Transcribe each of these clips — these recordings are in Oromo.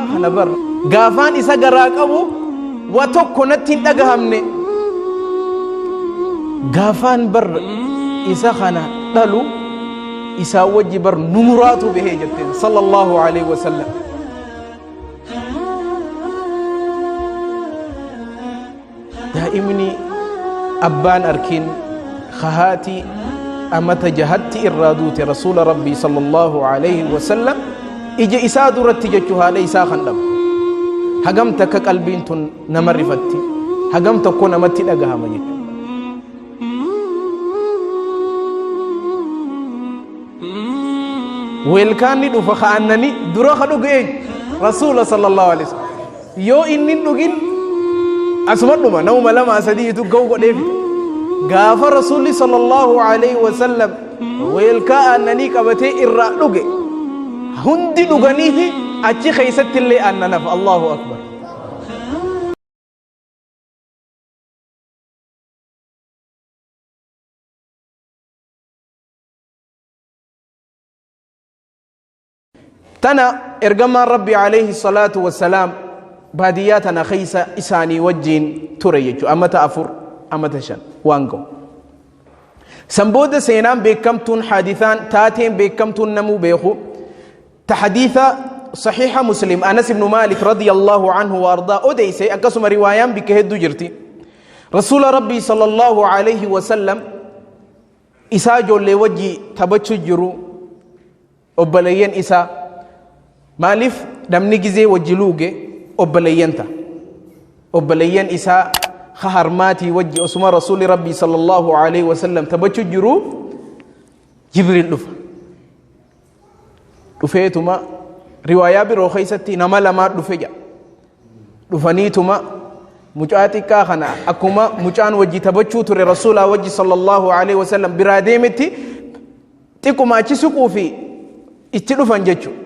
Kana bar gaafaan isa garaa qabu wa tokko natti hin dhagahamne. Gaafaan bar isa kana dhalu isaa wajji bar numuraatu bahee jetteen sallallahu alaihi wasallam. Daa'imni abbaan arkin ka haati amata jahatti irraa duute rasuula rabbii sallallahu alaihi wasallam ija isaa duratti jechu haadha isaa kan dhabu hagam takka qalbiin tun nama rifatti, hagam tokko namatti dhagahama jechu. Weelkaan ni dhufa ka aannanii dura ka dhugu eenyu? Rasuula sallallahu alaihi wasallam. Yoo inni hin dhugin asuma dhuma, namuma lama sadiitu ga'u godhee fida. Gaafa Rasuulli sallallahu alaihi wasallam weelkaa aannanii qabatee irraa dhuge, hundi dhuganiiti achi keessatti illee aannan hafa. Allahu akbar. Tana ergamaan Rabbi alayhi salaatu wassalaam baadiyyaa tana keessa isaanii wajjiin ture jechuudha. Amata 4, amata 5 waan ga'u. San booda seenaan beekamtuun, haadithaan taateen beekamtuun namuu beeku ta hadiitha sahiha Muslim Anas ibn Malik radiyallahu anhu wa ardaa odeyse, akkasuma riwaayaan bikka hedduu jirti. Rasuula Rabbii sallallahu alayhi wasallam isaa ijoollee wajji taphachuu jiru, obboleeyyan isaa, maaliif namni gizee wajji luuge obboleeyyan ta'a, obboleeyyan isaa ka harmaatii wajji osuma Rasuuli Rabbii sallallahu alaihi wasallam taphachuu jiru Jibriil dhufa. Dhufeetuma, riwaayaa biroo keessatti nama lamaa dhufe jedha. Dhufaniituma mucaa xiqqaa kana akkuma mucaan wajji taphachuu ture Rasuulaa wajji sallallahu alaihi wasallam biraa deemetti xiqquma achi siquu fi itti dhufan jechuudha.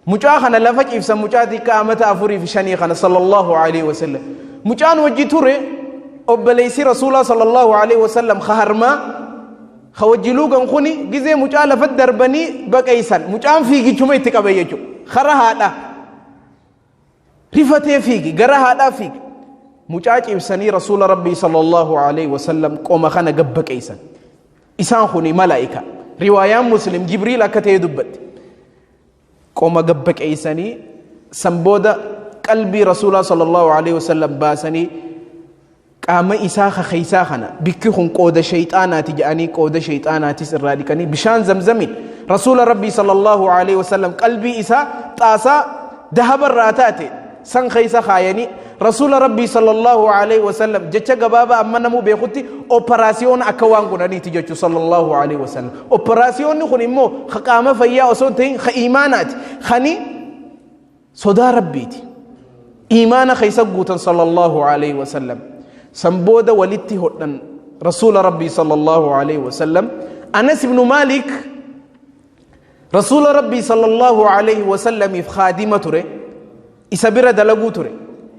Mucaa kana lafa ciibsan, mucaa xiqqaa amata 4 fi 5 kana sallallahu alaihi wasallam. Mucaan wajji ture obboleessi Rasuulaa sallallahu alaihi wasallam ka harmaa ka wajji luugan kuni gizee mucaa lafa darbanii baqeessan, mucaan fiigichuma itti qabe jechuudha. Kara haadhaa rifatee fiigi, gara haadhaa fiigi. Mucaa ciibsanii Rasuula Rabbii sallallahu alaihi wasallam qoma kana gabbaqeessan. Isaan kuni malaa'ika. Riwaayaan Muslim Jibriil akka ta'e dubbatti. Qoma gabbaqeessanii san booda qalbii Rasuulaa sallallahu alaihi wasallam baasanii qaama isaa keeysaa kana bikki kun qooda shayxaanaati jedhanii qooda shayxaanaatis irraa dhiqanii bishaan zamzamiin Rasuula Rabbii sallallahu alaihi wasallam qalbii isaa xaasaa dahaba irraa taate san keessa kaayanii Rasuula Rabbii sallallahu alaihi wasallam, jecha gabaabaa amma namuu beekutti, operaasiyoona akka waan godhaniiti jechuu sallallahu alaihi wasallam. Operaasiyoonni kun immoo ka qaama fayyaa osoo hin ta'in ka iimaanaati, kani sodaa Rabbiiti. Iimaana keessa guutan sallallahu alaihi wasallam. San booda walitti hodhan Rasuula Rabbii sallallahu alaihi wasallam. Anas ibnu Maalik Rasuula Rabbii sallallahu alaihi wasallamiif khaadima ture, isa bira dalaguu ture.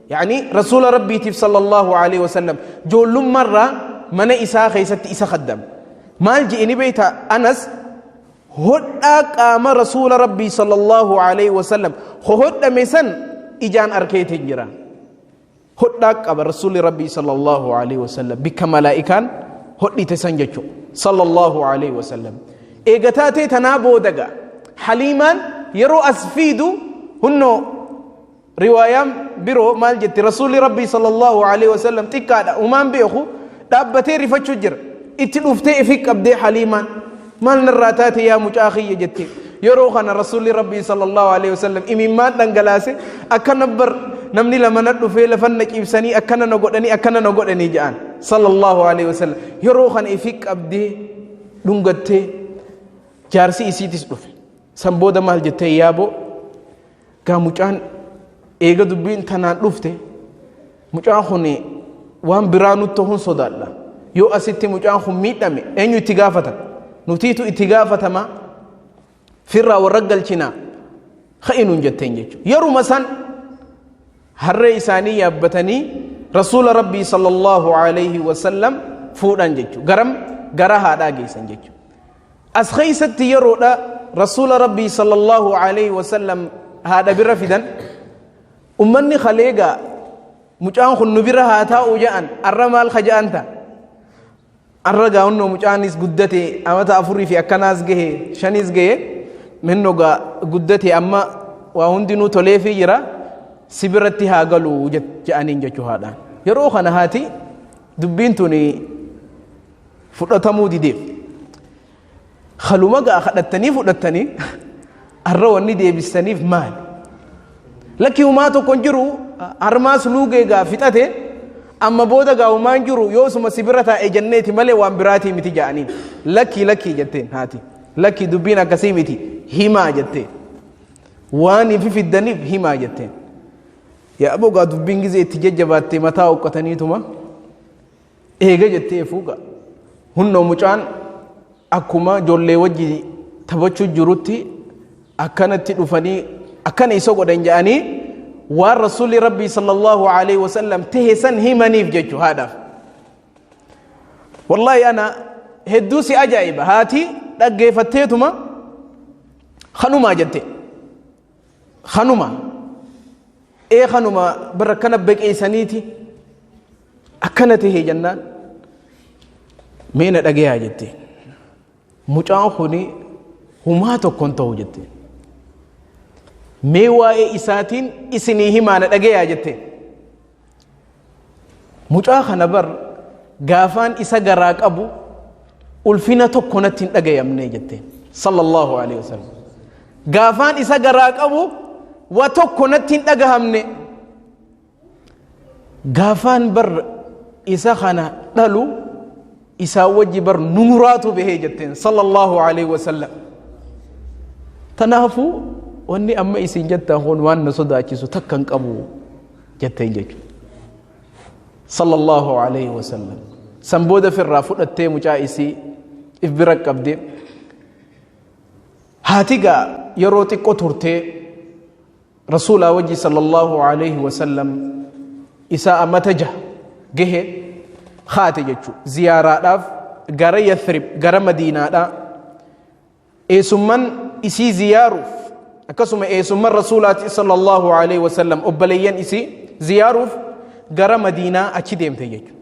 Yaani Rasuula Rabbiitiif sallallahu alaihi wasallam joollummarraa mana isaa keessatti isa khaddame. Maal je'eni beeyta Anas? Hodhaa qaama Rasuula Rabbii sallallahu alaihi wasallam hodhame san ijaan arkeetiin jira. Hodhaa qaba Rasuulli Rabbii sallallahu alaihi wasallam bikka malaa'ikaan hodhite san jechuudha sallallahu alaihi wasallam. Eega taatee tanaa booda gaa Haliimaan yeroo as fiidu hunnoo riwaayaan biroo maal jetti? Rasuulli Rabbii sallallahu alaihi wasallam xiqqaadha, umaan beeku, dhaabbatee rifachuu jira. Itti dhuftee ifi qabdee Haliimaan, "Maal narraa taate yaa mucaa kiyya?" jette. Yeroo kana Rasuulli Rabbii sallallahu alaihi wasallam imimmaan dhangalaase, "Akkana bar namni lama na dhufee lafa na ciibsanii akkana na godhanii, akkana na godhanii," jedhan sallallahu alaihi wasallam. Yeroo kana ifi qabdee dhungattee, jaarsi isiitis dhufe. San booda maal jettee? "Yaaboo gaa mucaan eega dubbiin tanaan dhufte, mucaan kun waan biraa nutti ta'uun sodaadha. Yoo asitti mucaan kun miidhame eenyu itti gaafata? Nutiitu itti gaafatama. Firraa warra galchinaa ka'inuun," jetteen jechuudha. Yeruma san harree isaanii yaabbatanii Rasuula Rabbii sallallahu alaihi wasallam fuudhan jechuudha. Garam gara haadhaa geessan jechuudha. As keessatti yeroodha Rasuula Rabbii sallallahu alaihi wasallam haadha bira fidan. Ummanni kalee gaa mucaan kun nu bira haa taa'u ja'an, arra maal ka ja'an ta'a? Arra gaa hunnoo mucaanis guddate, amata 4 fi akkanaas gahe, 5s gahe, minnoo gaa guddate, amma waa hundinuu toleefii jira, si biratti haa galu ja'aniin jechuu haadhaan. Yeroo kana haati dubbiin tuni fudhatamuu dideef. Kaluma gaa kadhattanii fudhattanii arra wanni deebistaniif maali? Lakki, humaa tokko hin jiru, harmaas luugee gaa fixate, amma booda gaa humaan jiru, yoosuma si bira taa'e jenneeti malee waan biraatii miti ja'aniin. Lakkii, lakkii jetteen haati. Lakkii, dubbiin akkasii miti, himaa jetteen. Waan hin fifiddaniif himaa jetteen. Yaa bogaa, dubbiin gizee itti jajjabaattee mataa uqqataniituma eega jettee fuuga. Hunnoo mucaan akkuma ijoollee wajji taphachuu jirutti akkanatti dhufanii akkana isa godhan jedhanii waan Rasuulli Rabbii sallallahu alaihi wasallam tahe san himaniif jechuu haadhaaf. Wallaahi, ana hedduu si ajaa'iba, haati dhaggeeffatteetuma kanumaa jette. Kanuma ee, kanuma bara akkana baqeessaniiti akkana tahe jennaan, mee na dhagayaa jette. Mucaan kuni humaa tokko hin ta'u jette. Mee waa'ee isaatiin isinii himaa, na dhagayaa jette. Mucaa kana bar gaafaan isa garaa qabu ulfina tokko natti hin dhagayamne jette sallallahu alaihi wasallam. Gaafaan isa garaa qabu wa tokko natti hin dhagahamne. Gaafaan bar isa kana dhalu isaa wajji bar nuuraatu bahee jetteen sallallahu alaihi wasallam. Tanaafuu wanni amma isin jettan kun waan na sodaachisu takka hin qabu jetteen jechuudha sallallahu alaihi wasallam. San booda firraa fudhattee mucaa isii if bira qabde. Haati gaa yeroo xiqqoo turtee Rasuulaa wajji sallallahu alaihi wasallam isaa amata 6 gahe haate jechu ziyaaraadhaaf gara Yathrib, gara Madiinaadha. Eessumman isii ziyaaruuf, akkasuma eessumman Rasuulaati sallallahu alaihi wasallam, obboleeyyan isii ziyaaruuf gara Madiinaa achi deemte jechu.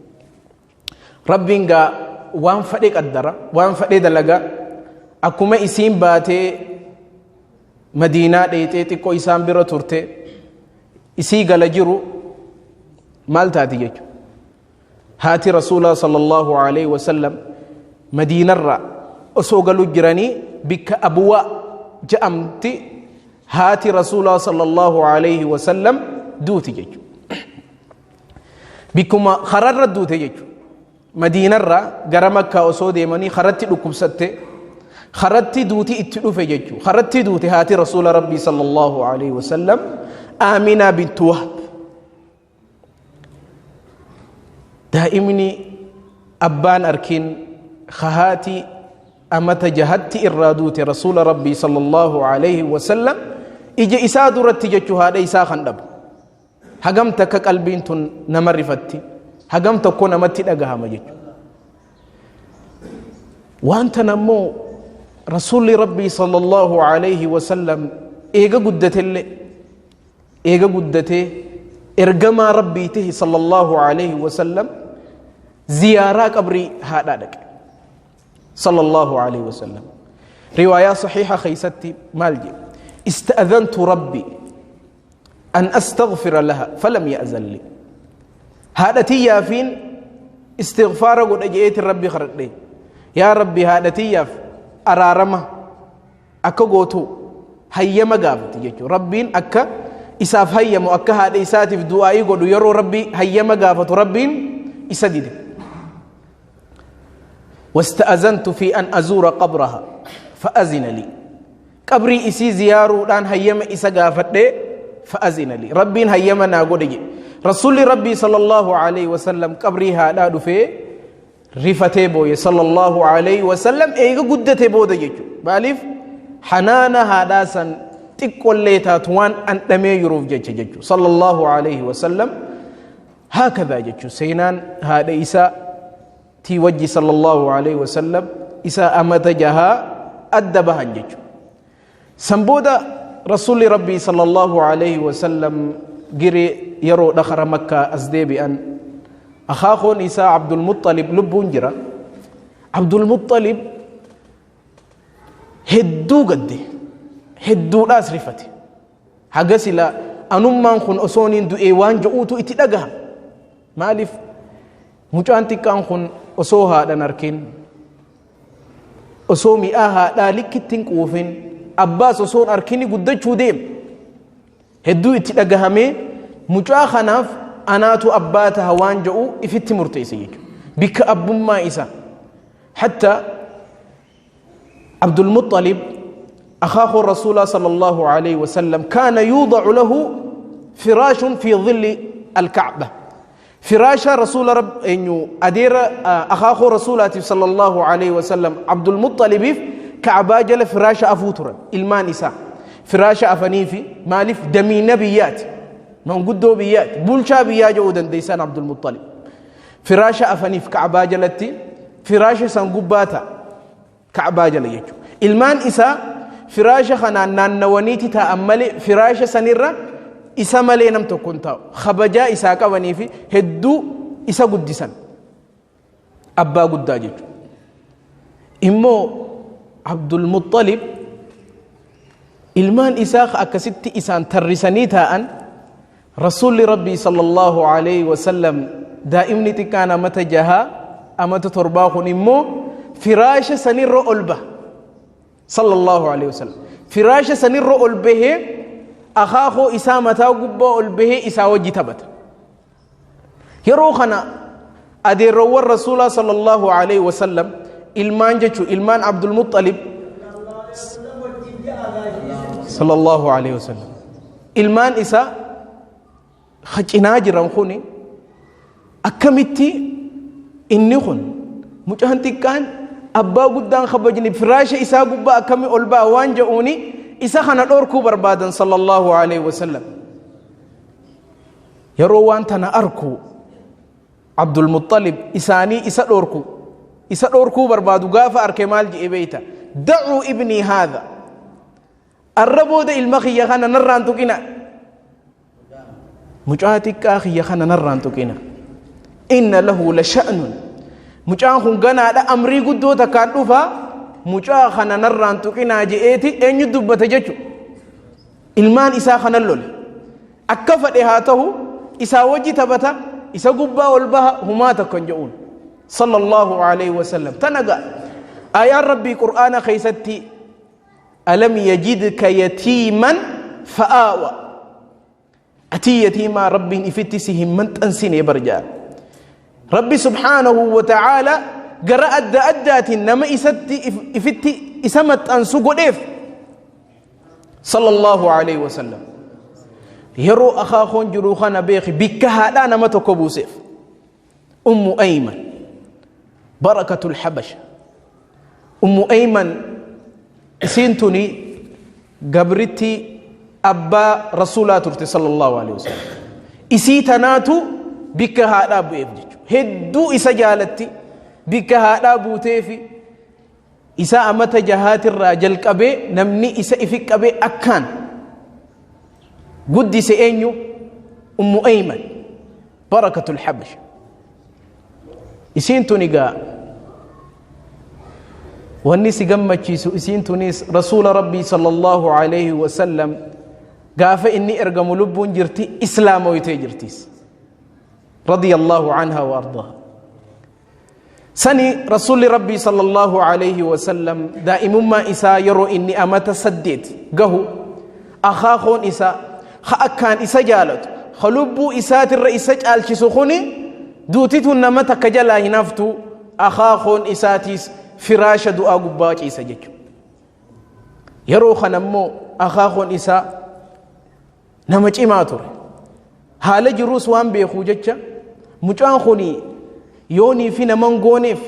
Rabbiin gaa waan fadhe qaddara, waan fadhe dalaga. Akkuma isiin baatee Madiinaa dheexee xiqqoo isaan bira turte, isii gala jiru maal taati jechuudha? Haati Rasuulaa sallallahu alaihi wasallam Madiinarraa osoo galu jiranii bikka Abuwaa ja'amti haati Rasuulaa sallallahu alaihi wasallam duuti jechuudha. Bikkuma kararra duute jechuudha. Madiinarraa gara Makkaa osoo deemanii karatti dhukkubsatte, karatti duuti itti dhufe jechuudha. Karatti duute haati Rasuula Rabbii sallallahu alaihi wasallam, Aaminaa bintu Wahb. Daa'imni abbaan arkiin haati amata 6tti irraa duute, Rasuula Rabbii sallallahu alaihi wasallam ija isaa duratti jechuu haadha isaa kan dhabu. Hagam takka qalbiin tun nama rifatti, hagam tokko namatti dhagahama jechuudha. Waan tana immoo Rasuulli Rabbii sallallahu alaihi wasallam eega guddatellee, eega guddatee ergamaa Rabbii tahe sallallahu alaihi wasallam, ziyaaraa qabrii haadhaa dhaqe sallallahu alaihi wasallam. Riwaayaa sahiiha keessatti maal jedhe? Ista'adhantu Rabbi an astaghfira laha falam ya'zan li. Haadha tiyyaafiin istighfaara godha je'eetiin Rabbi kadhadhe. Yaa Rabbi, haadha tiyyaaf araarama akka gootu hayyama gaafate jechuudha. Rabbiin akka isaaf hayyamu, akka haadha isaatiif du'aa'ii godhu yeroo Rabbi hayyama gaafatu, Rabbiin isa dide. Wasta'azantu fi an azuura qabraha fa'azina li. Qabrii isii ziyaaruudhaan hayyama isa gaafadhee, fa'azina li. Rabbiin hayyama naa godhe jedhe. Rasuulli Rabbii sallallahu alaihi wasallam qabrii haadhaa dhufee rifatee booye sallallahu alaihi wasallam, eega guddate booda jechuudha. Maaliif? Hanaana haadhaa san xiqqollee taatu waan dhandhamee jiruuf jecha jechuudha. Sallallahu alaihi wasallam haakadhaa jechuudha. Seenaan haadha isaa tii wajji sallallahu alaihi wasallam isaa amata 6 adda bahan jechuudha. San booda Rasuulli Rabbii sallallahu alaihi wasallam Giree yeroodha kara Makkaa as deebi'an, akaakoon isaa Abdulmuxalib lubbuun jira. Abdulmuxalib hedduu gadde, hedduudhaas rifate. Haga sila anummaan kun osooniin du'ee waan je'uutu itti dhagahama. Maaliif? Mucaan xiqqaan kun osoo haadhan arkin, osoo mi'aa haadhaa likkitti hin quufin, abbaas osoon arkini guddachuu deema. Hedduu itti dhagahamee, mucaa kanaaf anaatu abbaa taha waan je'u ifitti murteesse jechuudha. Bikka abbummaa isaa. Hatta Abdulmuxalib, akaakoo Rasuulaa sallallahu alayhi wasallam, kaana yuudacu lahu firaashun fi dhilli alkacba. Firaasha Rasuula Rab eenyu adeera akaakoo Rasuulaatiif sallallahu alayhi wasallam Abdulmuxalibiif Kacbaa jala firaasha afuu turan ilmaan isaa. Firaasha afaniifi. Maaliif? Damiina biyyaati. Manguddoo biyyaati. Bulchaa biyyaa jedhuu dandeessaan Abdulmuxalib. Firaasha afaniif Kacbaa jalatti, firaasha san gubbaa ta'a. Kacbaa jala jechuudha. Ilmaan isaa firaasha kanaan naannawaniiti taa'an malee firaasha sanirra isa malee nam tokko hin taa'u. Kabajaa isaa qabanii fi hedduu isa guddisan. Abbaa guddaa jechuudha. Immoo Abdulmuxalib ilmaan isaa akkasitti isaan tarrisanii taa'an, Rasuulli Rabbii sallallahu alayhi wasallam, daa'imni xiqqaan amata 6, amata 7 kun immoo firaasha sanirra ol baha. Sallallahu alayhi wasallam. Firaasha sanirra ol bahee, akaakoo isaa mataa gubbaa ol bahee isaa wajji taphata. Yeroo kana adeerroowwan Rasuulaa sallallahu alayhi wasallam, ilmaan jechuun ilmaan Abdulmuxalib sallallahu alayhi wasallam, ilmaan isaa cinaa jiran kuni, akkamitti inni kun mucaan xiqqaan abbaa guddaan kabajni firaasha isaa gubbaa akkami ol ba'a waan jedhuuni isa kana dhorkuu barbaadan sallallahu alayhi wasallam. Yeroo waan tana arku Abdulmuxalib, isaanii isa dhorkuu barbaadu gaafa arke, maal je'e beeyta? "Dacuu ibnii haadha, arra booda ilma kiyya kana narraan tuqina, mucaa xiqqaa kiyya kana narraan tuqina. Inna lahu la sha'nun, mucaan kun ganaadha amrii guddoo takkaan dhufa, mucaa kana narraan tuqinaa" je'eeti. Eenyu dubbate jechu? Ilmaan isaa kana lole. Akka fedhe haa ta'u, isaa wajji taphata, isa gubbaa ol baha, humaa tokko hin je'uun sallallahu alayhi wasallam. Tana ga'a ayaan Rabbii Qur'aana keessatti, "Alam yajidka yatiiman fa'aawa." Atii yatiimaa Rabbiin ifitti si hin maxxansine bar jaa. Rabbi subhaanahu wa ta'aala gara adda addaatiin nama isatti ifitti isa maxxansu godheef sallallahu alayhi wasallam. Yeroo akaakoon jiru kana beeki, bikka haadhaa nama tokko buuseef. Ummu Ayman, barakatul Habasha. Ummu Ayman isiin tuni gabritti abbaa Rasuulaa turte sallallahu alaihi wasallam. Isii tanaatu bikka haadhaa bu'eef jechuudha. Hedduu isa jaalatti, bikka haadhaa buuteefi. Isa amata jahaatirraa jalqabee namni isa ifi qabee akkaan guddise eenyu? Ummu Ayman, barakatul Habasha. Isiin tun egaa, wanni si gammachiisu, isiin tunis Rasuula Rabbii sallallahu alaihi wasallam gaafa inni ergamu lubbuun jirti, islaamoytee jirtis. Radiyallahu anha wa ardaaha. Sani Rasuulli Rabbii sallallahu alaihi wasallam daa'imummaa isaa, yeroo inni amata 8 gahu, akaakoon isaa ka akkaan isa jaalatu, ka lubbuu isaatirra isa caalchisu kuni, duutituun nama takka jalaa hin haftu, akaakoon isaatiis firaasha du'aa gubbaa ciisa jechuudha. Yeroo kana immoo akaakoon isaa nama cimaa ture. Haala jiruus waan beekuu jecha, mucaan kun yoonii fi naman gooneef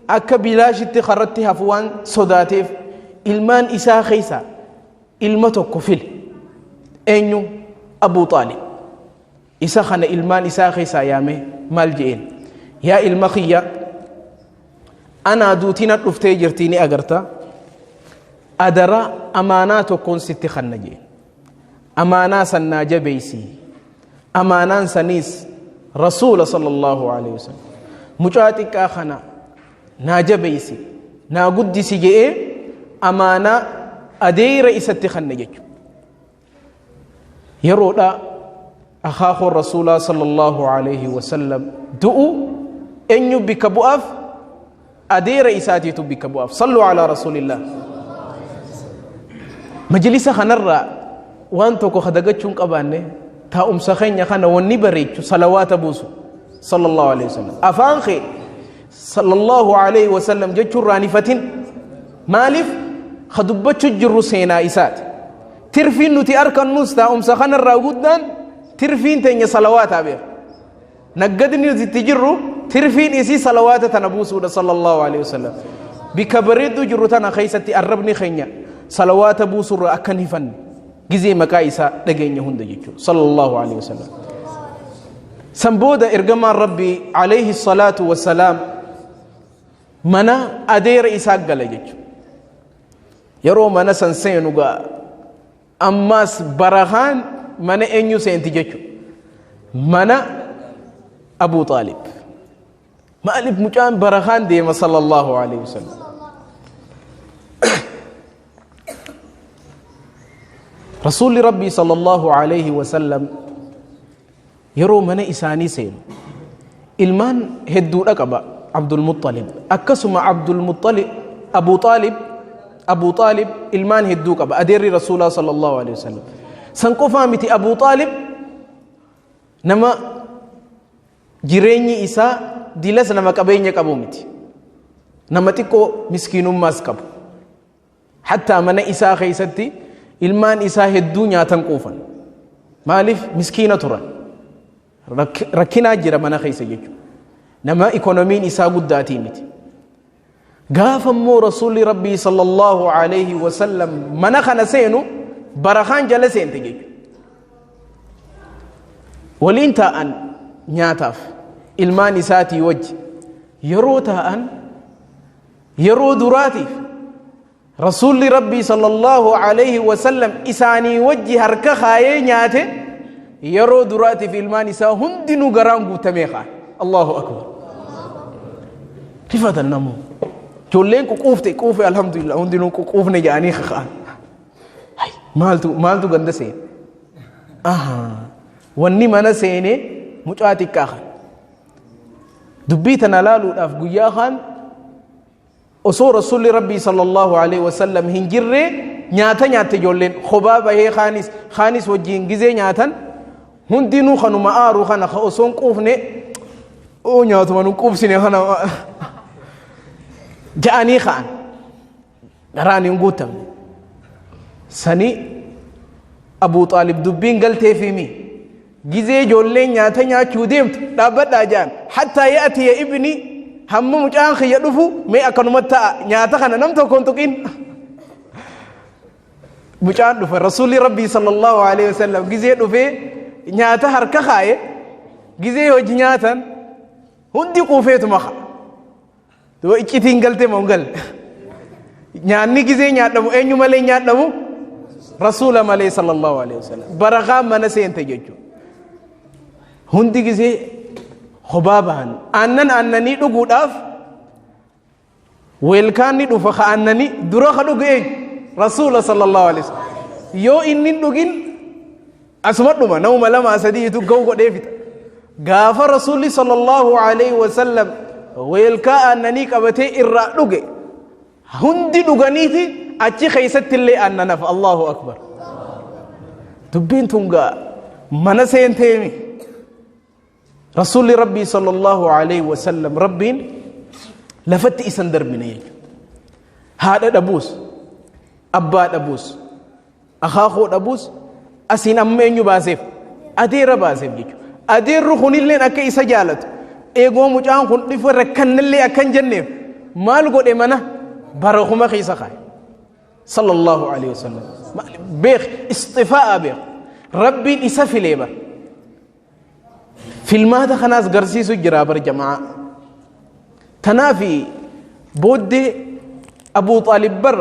akka bilaashitti karratti hafu waan sodaateef, ilmaan isaa keessaa ilma tokko file. Eenyu? Abuu Xaalib. Isa kana ilmaan isaa keessaa yaamee maal je'een? "Yaa ilma kiyya, anaa duutina dhuftee jirtii ni agarta. Adara amaanaa tokkoon sitti kanna" jeen. "Amaanaa sannaa jabeeysi. Amaanaan saniis Rasuula sallallahu alaihi wasallam. Mucaa xiqqaa kana naa jabeeysi, naa guddisi je'ee amaanaa adeera isatti kanne jechuudha. Yeroodha akaakoon Rasuulaa sallallahu alaihi wasallam du'u eenyu bikka bu'aaf? Adeera isaatiitu bikka bu'aaf. Sallu alaa rasuulillah. Majlisa kanarraa waan tokko ka dagachuu hin qabaanne, taa'umsa keenya kana wanni bareechu salawaata buusu sallallahu alaihi wasallam. Afaan kee sallallahu alaihi wasallam jechuun raanifatin. Maaliif? Ka dubbachuu jirru seenaa isaati. Tirfiin nuti arkannus taa'umsa kanarraa guddaan tirfiin teenya salawaataa beeka. Naggadni nuti itti jirru tirfiin isii salawaata tana buusuudha sallallahu alaihi wasallam. Bikka bareedduu jirru tana keessatti arrabni keenya salawaata buusurra akka hin hifanne gizee maqaa isaa dhageenya hunda jechuudha sallallahu alaihi wasallam. San booda ergamaan Rabbii alayhi salaatu wasalaam mana adeera isaa gala jechuudha. Yeroo mana san seenu gaa ammaas barakaan mana eenyu seenti jechuudha. Mana Abuu Xaalib. Maaliif mucaan barakaan deema sallallahu alaihi wasallam. Rasuulli Rabbii sallallahu alaihi wasallam yeroo mana isaanii seenu ilmaan hedduudha qaba Abdul Muxxalib. Akkasuma Abdul Muxxalib Abu Xaalib Abu Xaalib ilmaan hedduu qaba adeerri Rasuulaa sallallahu alaihi wasallam. San qofaa miti, Abu Xaalib nama jireenyi isaa dilas nama qabeenya qabu miti. Nama xiqqoo miskiinummaas qabu. Hattaa mana isaa keessatti ilmaan isaa hedduu nyaatan quufan. Maaliif? Miskiina turan. Rakkinaa jira mana keessa jechuudha. Nama ikonomiin isaa guddaatii miti. Gaafa immoo Rasuulli Rabbii sallallahu alaihi wasallam mana kana seenu barakaan jala seente jechuudha. Waliin taa'an nyaataaf ilmaan isaatii wajji yeroo taa'an, yeroo duraatiif Rasuulli Rabbii sallallahu alaihi wasallam isaanii wajji harka kaayee nyaate. Yeroo duraatiif ilmaan isaa hundinuu garaan guutamee kaan. Allahu akbar. Rifatan namoo. Ijoolleen ququufte, quufe, alhamdulillah, hundinuu ququufne jedhanii ka'an. Maaltu maaltu ganda seene? Ahaa. Wanni mana seene mucaa xiqqaa kan. Dubbii tana laaluudhaaf guyyaa kaan osoo Rasuulli Rabbii sallallahu alaihi wasallam hin jirre nyaata nyaatte ijoolleen kophaa bahee, kaanis kaanis wajjiin gizee nyaatan hundinuu kanuma aaru kana ka osoo hin quufne oo nyaatuma nu quubsine kana ja'anii ka'an, garaan hin guutamne. Sani Abuu Xaalib dubbiin galteefimi gizee ijoolleen nyaata nyaachuu deemtu dhaabbadhaa ja'an, hattaa ya'atiya ibni, hamma mucaan kiyya dhufu mee akkanuma ta'a, nyaata kana nam tokko hin tuqin. Mucaan dhufe, Rasuulli Rabbii sallallahu alaihi wasallam gizee dhufee nyaata harka kaaye, gizee hojii nyaatan hundi quufeetuma ka'a. Duba iccitiin galtee moo hin galle? Nyaanni gizee nyaadhamu eenyu malee nyaadhamu? Rasuula malee sallallahu alaihi wasallam. Barakaan mana seente jechuudha. Hundi gizee kophaa bahan aannan aannanii dhuguudhaaf weelkaan ni dhufa, ka aannanii dura ka dhugu eenyu? Rasuula sallallahu alaihi wasallam. Yoo inni hin dhugin asuma dhuma, namuma lamaa sadiitu ga'u godhee fixa. Gaafa Rasuulli sallallahu alaihi wasallam weelkaa aannanii qabatee irraa dhuge, hundi dhuganiiti achi keessatti illee aannan hafa. Allahu akbar. Dubbiin tun gaa mana seenteemi. Rasuulli Rabbii sallallahu alaihi wasallam Rabbiin lafatti isan darbine jechuudha. Haadha dhabuus, abbaa dhabuus, akaakoo dhabuus, asiin amma eenyu baaseef? Adeera baaseef jechuudha. Adeerri kunilleen akka isa jaalatu, eegoo mucaan kun dhufe rakkannallee akka hin jenneef maal godhe? Mana barakuma keessa kaa'e. Sallallahu alaihi wasallam. Beek isxifaa'a, beek Rabbiin isa filee bar. Filmaata kanaas garsiisu jira bar jamaa. Tanaafi booddee Abuu Xaalib bar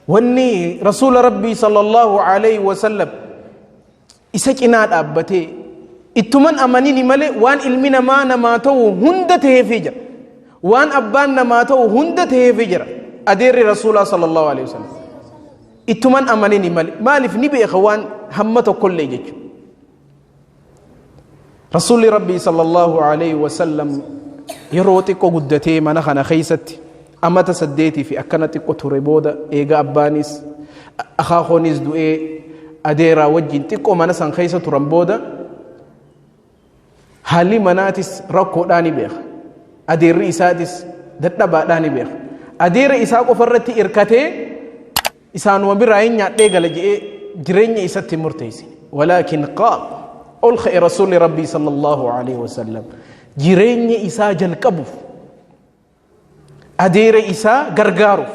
wanni Rasuula Rabbii sallallahu alaihi wasallam Isa cinaa dhaabbatee ittuman amanini malee waan ilmi namaa namaa ta'u hunda ta'eefii jira. Waan abbaan namaa ta'u hunda ta'eefii jira. Adeerri Rasuulaa sallallahu alaihi wasallam. Ittuman amanini malee maaliif ni beeka waan hamma tokkollee jechuudha. Rasuulli Rabbii sallallahu alaihi wasallam yeroo xiqqoo guddatee mana kana keessatti amata 8 fi akkana xiqqoo ture booda eega abbaanis akaakoonis du'ee adeeraa wajjin xiqqoo mana san keessa turan booda haalli manaatis rakkoodhaa ni beeka. Adeerri isaatis dadhabaadhaa ni beeka. Adeera isaa qofa irratti hirkatee isaanuma biraa hin nyaadhee gala je'ee jireenya isatti murteesse. Walaakin qaam ol ka'e Rasuulli Rabbii sallallahu alaihi wasallam jireenya isaa jalqabuuf adeera isaa gargaaruuf.